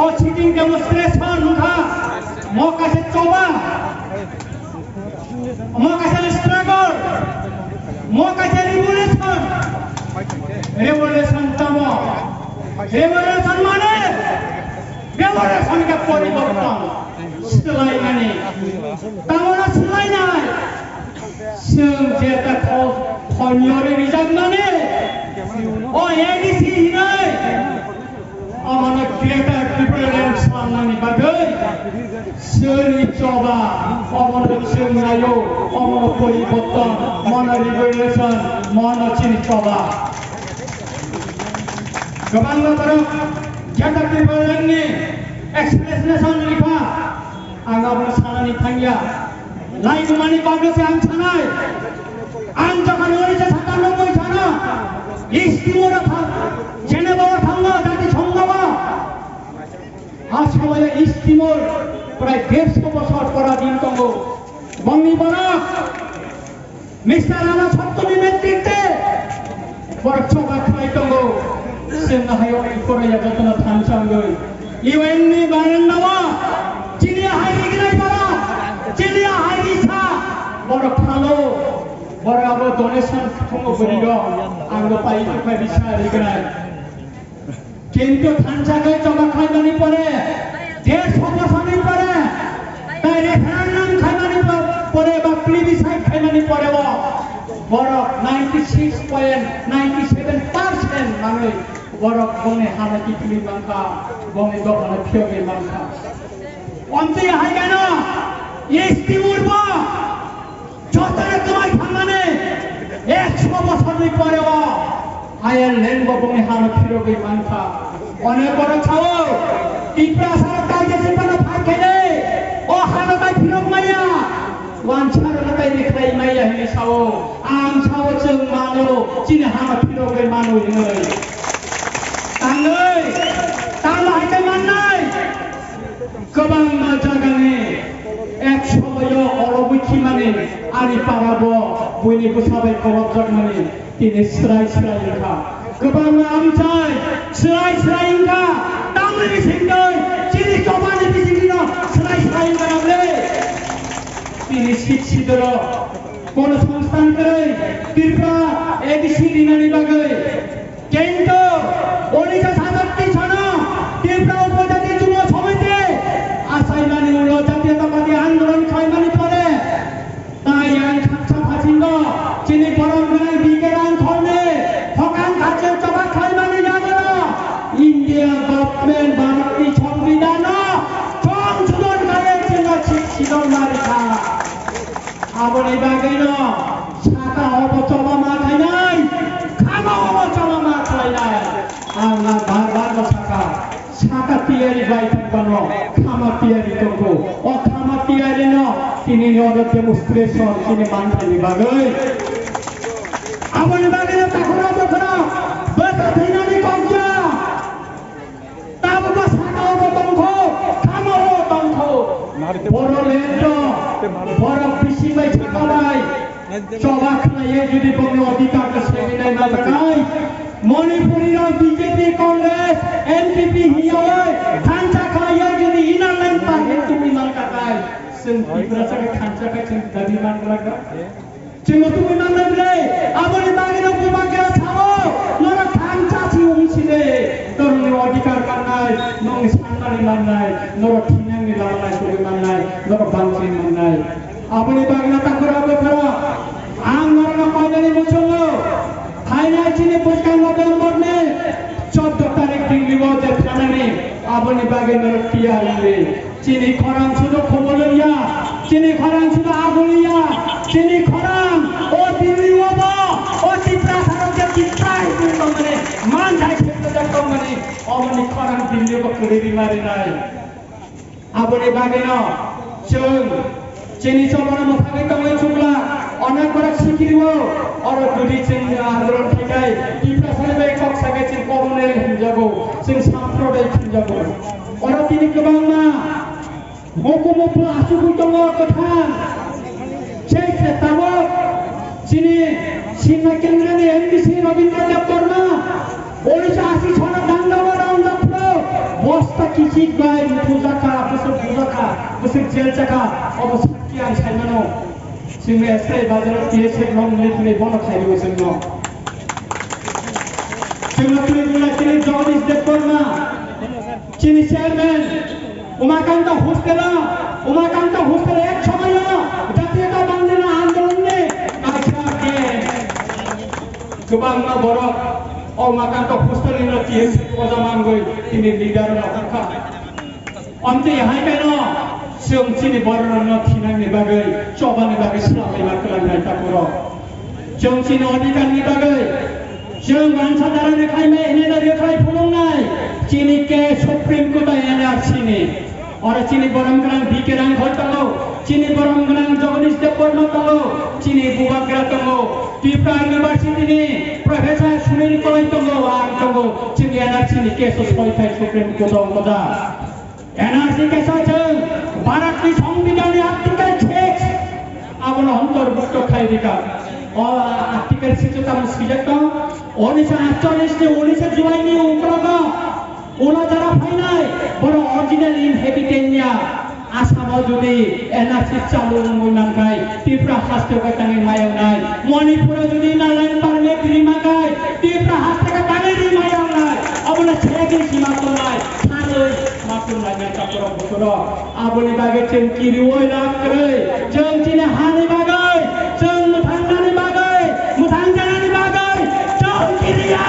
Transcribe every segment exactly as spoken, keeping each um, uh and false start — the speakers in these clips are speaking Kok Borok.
O sitting demonstration wngkha, mo kaisa choba, mo kaisa struggle, mo kaisa revolution. Revolution tamo? Revolution mane revolution khe poriborton, swlaimani. Tamo swlainai? Chwng je ta kho-, khoniyori rijakmani, o A D C hinwi, omono Greater Tipraland swnamnani bagwi chwngni choba, omono chwng naio, omono poriborton, mono revolution, mono chini choba. Kwbangma borok Greater Tipralandni explanation rikha, ang abono sanani thangya. Laibumani bagwi se ang sanai. Ang jokhon Odisha sata noboi sano East Timor-o thang-, Geneva-o thango, jati songho-o. A somoyo East Timor prai dersho bosor poradhin tongo. Bongni borok Mister Rana Saptami netrite borok choba khlai tongo. Chwng hayo i poraiya jotono thansa wngwi U N ni baranda o chini hai rignai borok, chini hai risa borok phano, borok abo donation thungo bwrwi rok, ang bo pai khe pai bisa rignai. Kintu thansa khe choba khlaimani pore, dersho bosoni pore, tai referendum khlaimani po-, pore ba plebiscite khlaimani pore o borok ninety six point nine seven percent manwi borok bongni hano kiphilwi mankha, bongni dophano phiyogwi mankha. Omtwi hai gano East Timor bo Jotono kwmai thangmani ekso bosorni pore o Ireland bo bongni hano phirogwi mankha. Onek borok sao, Tiprasa rok tai je phano phai khainai, o hano tai phirok maya, wansa rok tai rikhlai maya hinwi sao. Ang sao chwng mano, chini hano phirogwi mano hinwi. Tangwi, tamo hai khe mannai. Kwbangma jagani ek somoyo oro bukhimani ani para bo buini bwsa bai kolokjakmani tini swrai swrai wngkha. Kwbangma amchai swrai swrai wngkha, tamni bisingtwi chini chobani bisingtwino swrai swrai wngkha nang le. Tini sit sidoro kono songsthan kwrwi Tripura A D C rinani bagwi. Kintu Odisha sajak tisano Tripura Upojati Jubo Somiti asaimani ulo Jatiyotabadi Andolon khlaimani pore tai ang khaksa phasingo chini borom gwnang B K Rangkholni hokang kachel choba khlaimani yago India government Bharatni Songbidanno songsodhon khlaiwi chwngno si-, sidon narikha. Aboni bagwino saka obo choba ma khainai, khama obo choba ma khlainai. Ang na bar bar no saka, saka tiyari bai thangmano, khama tiyari tongo. O khama tiyari no tini ni oro demonstration chini manthai ni bagwi. Aboni bagwino takhura bokhora, bwsa thinani kokya. Tabukbo sakao bo tongkho, khamao tongkho. Bodoland o borok bising bai chakao bai choba khlaiwi jodi bongni odhikar khe segwi nai manjaknai, Manipuri rok B J P, Congress, N P P hiyawi thansa khlaiwi jodi inner line permit tubui manjaknai, chwng Tiprasa khe thansa khe chwng dabi manjaknai. Chwng tubui manna bwlai, aboni bagwi no bubagra sao, norok thansa si wng side, norokni odhikar mannai, nokni sanmani mannai, norok thinangni lama naisugwi mannai, norok bangchini mannai. Aboni bagwi no takhura bokhora, ang norokno koinani muchungo, phainai chini bwskang November ni choddo tarik Delhi o je thanani, aboni bagwi norok tiyar wngwi. Chini khorang sudo khobol ya, chini khorang sudo agul ya, chini khorang o Delhi o bo, o Tiprasa rok je kitai tongmani, manthai khebjak tongmani, omoni khorang Delhi o bo kwrwi rima rinai. Aboni bagwino chwng chini chobano mwthangwi tongwi chukla, onek borok sikiri o, oro jodi chwng andolon khainai, Tiprasani bai kok sakhe chwng colonial hinjago, chwng samprodayik hinjago. Oro tini kwbangma hukumu bo achugwi tongo kwthang. Chei khe tabuk chini Simna Kendra ni M D C Rabindra Debbarma, Odisha asi sona dangao round up pro, bosta ki Thik bai, bwswk bujak kha, bwswk bujak kha, bwswk jail cha kha, obo sakki ang sai mano. Chwng S R I bazar T S F no muli thangwi bono khai rwo chwngno. Chwngno twi rwna chini Jagadish Debbarma, chini chairman, Umakanta hostel-o, Umakanta hostel ek somoyo Jatiyotabadi andolonni kaisa ke kwbangma borok o Umakanta hostel-ni no T S F o jama wngwi tini leader rok wngkha. Amtwi hai khe no chwng chini bororokno thinangni bagwi, chobani bagwi swlamwi ma kwlangnai takhurok. Chwng chini adhikarni bagwi, chwng wansa darani khlaimai hwnwi no rwkhlai phunuknai chini case Supreme Court o N R C ni. Oro chini borom gwnang B K Rangkhol tongo, chini borom gwnang Jagadish Debbarma tongo, chini bubagra tongo, Tripura University ni Professor Sunil Koloi tongo, ang tongo, chini N R C ni case o soi phai Supreme Court o wngkha. N R C kaisa chwng Bharatni Songbidanni Article six, abono ontorbhukto khai rikha. O Article six o tamo swijak tong, unisho atchollish ni unisho July ni uklogo ulo jara phainai, boro original inhabitant ya. Assam o jodi N R C chalu wngwi mankhai, Tripura haste o tangwi mayangnai. Manipur o jodi Nagaland permit ri mankhai, Tripura haste o tangwi ri mayangnai. Obono segwi sima tongnai, sanwi Matung lainai takhurok bukhurok. Aboni bagwi chwng kiriui lam kwrwi. Chwng chini hani bagwi, chwng mwthang nani bagwi, mwthang janani bagwi chwng kiriya.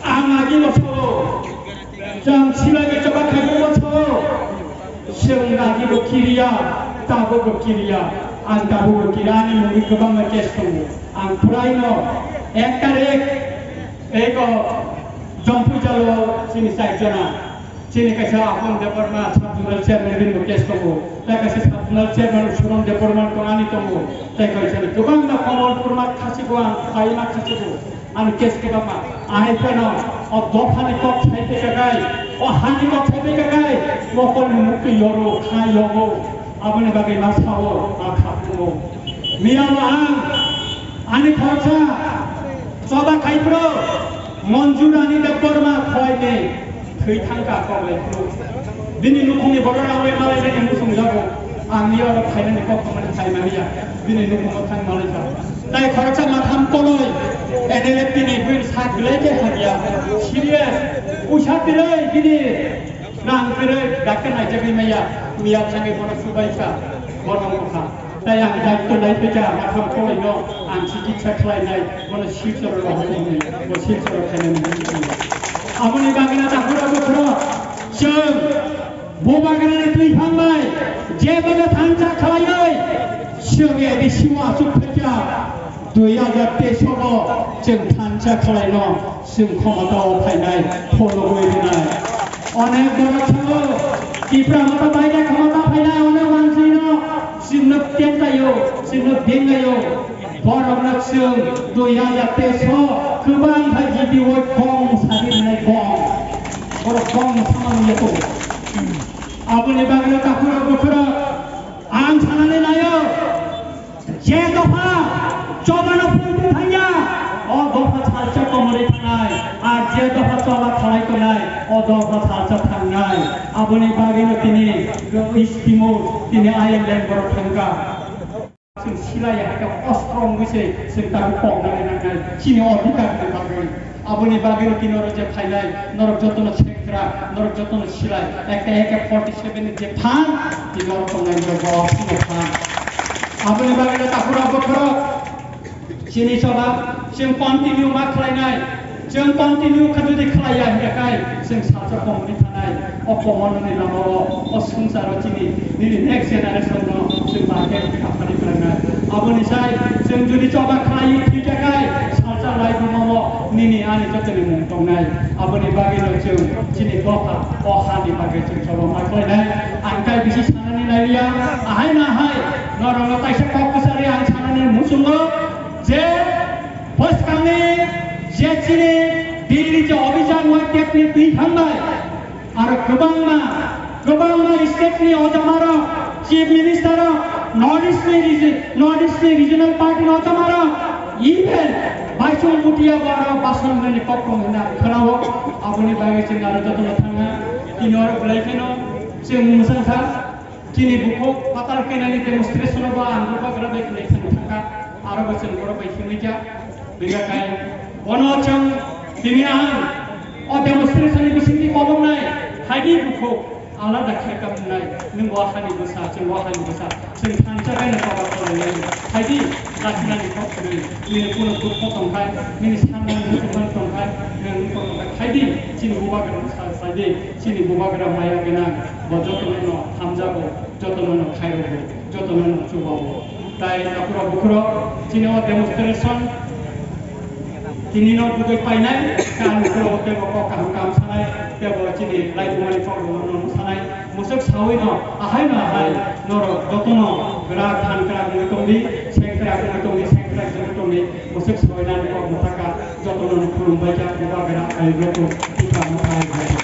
Ang agi bo sao. Chwng silai choba khabu bo sao. Chwng agi bo kiriya, tabuk bo kiriya. Ang tabuk bo kiriya, ani mungwi kwbangma case tongo. Ang phwraino ek tarik eko Jompu jalo chini chai jona. Chini kaisa Apon Debbarma sub zonal chairman bini bo case tongo. Tai kaisa sub zonal chairman Suron Debbarma tong ani tongo. Tai kaisa ni kwbangma Kamalpur ma khasigo ang, Phai ma khasigo. Ani case kwbangma. Ahai phano o dophani kok sai pekakai, o hani kok sai pekakai, mokol ni mukti yoro, kha yogo. Aboni bagwi ma sao, ma khapungo. Miyao ang, ani khoroksa, choba khai phro, Monjurani Debbarma khoi ni thwi thangka kok lai phro. Bini nukhungni borok rangwi malai nani muchung jago. Ang ni oro phainani kok thangmani phai maliya. Bini nukhungo thang malai kha. Tai khoroksa matham koloi, N L F T ni buini sak belai khe hamya. Serious. Usa tiroi bini Nang kere dakka naijagwi maya, miya thangwi bono subaikha, bono wngkha. Tai ang daitto lai phaikha, matham kolai no ang chikitsa khlainai, bono Silchar o rohornai, bo Silchar o khainani hinwi. Aboni bagwino takhura bukhura, chwng bubagrani twi phangbai, je bono thansa khlaiwi, chwng A D C o achuk phaikha. Dui hajar teis o chwng thansa khlaino chwng khomotao phainai, phunugwi rwnai. Onek borok sao, Tipra Motha bai khe khomotao phainai, onek wansino chwngno tentaio, chwngno bengaio. Borokno chwng dui hajar teis o kwbang khe G D O kong sadi rwnai kong. Borok kong samani yato. Aboni bagwino takhurok bukhurok ang sanani naio. Je dopha chobano phuiwi thangya, o dopha salsa komorwi thangnai, ar je dopha choba khalai tongnai, o dopha salsa thangnai. Aboni bagwino tini East Timor, tini I L N borok thangkha. Chwng silai hai khe ostro wngwi se chwng tabuk koknani nangnai, chini odhikar ni bagwi. Aboni bagwino tini oro je phainai, norok jotono sekra, norok jotono silai, ekta A K forty seven ni je phan, tini oro tongnai norok bo phano phan. Aboni bagwino takhura bokhorok chini choba, chwng continue ma khlainai, chwng continue kha jodi khlaiya hwnkhe kai, chwng salsa komorwi thanai. O komornani lamao, o swngcharo chini, nini next generation no chwng bahai khe khaphani phrwngnai. Aboni sai chwng jodi choba khlai thwikha khai, salsa lai bumao nini ani jotoni mung tongnai. Aboni bagwi no chwng chini dopha, o hani bagwi chwng choba ma khlainai. Ang kai bisi sanani naiya, ahai na hai, norokno kaisa kok kwchari ang sanani muchungo je, bwskangni je chini Delhi je Abhijan Wahid ni twi thangbai, aro kwbangma, kwbangma state ni ojamarok, chief minister rok, North East ni regi-, North East ni regional party ni ojamarok, Even Baisong Mutia bo aro Baisong hinani kok tong hinwi ang khwnao, aboni bagwi chwng aro jotono thangna. Tini oro belai kheno chwng mwsang kha, chini bukhuk patal kenani demonstration-o bo ang bubagra bai khwnwi thang thangkha, aro bo chwng borok bai khwnwi kha. Bini kai bono chwng tini ang o demonstration-ni bisingtwi koloknai, haidi bukhuk, alada khe tamo wngnai, nwng o hani bwsa, chwng o hani bwsa, chwng thansa bai no kobo khlainai. Phaidi, lasinani kok hwnwi, nini kuno dukho tongkhai, nini sanmani muchungmani tongkhai, nwng tongkhai. Phaidi, chini bubagra sa, phaidi, chini bubagra maya gwnang, bo jotono no hamjago, jotono no khairogo, jotono no chubago. Tai takhurok bukhurok, chini o demonstration, tini no bujai painai, kami kuro tebo kok kaham kaham sanai, tebo chini laibumani kok rok no sanai, musuk sawi no, ahai no ahai, norok jotono grak han krak wngwi tongdi, seng krak wngwi tongdi, seng krak wngwi tongdi, musuk sawi nani kok mwthaka, jotono no khulumbai kha, bubagra ayuk rok, tika mwthai hai.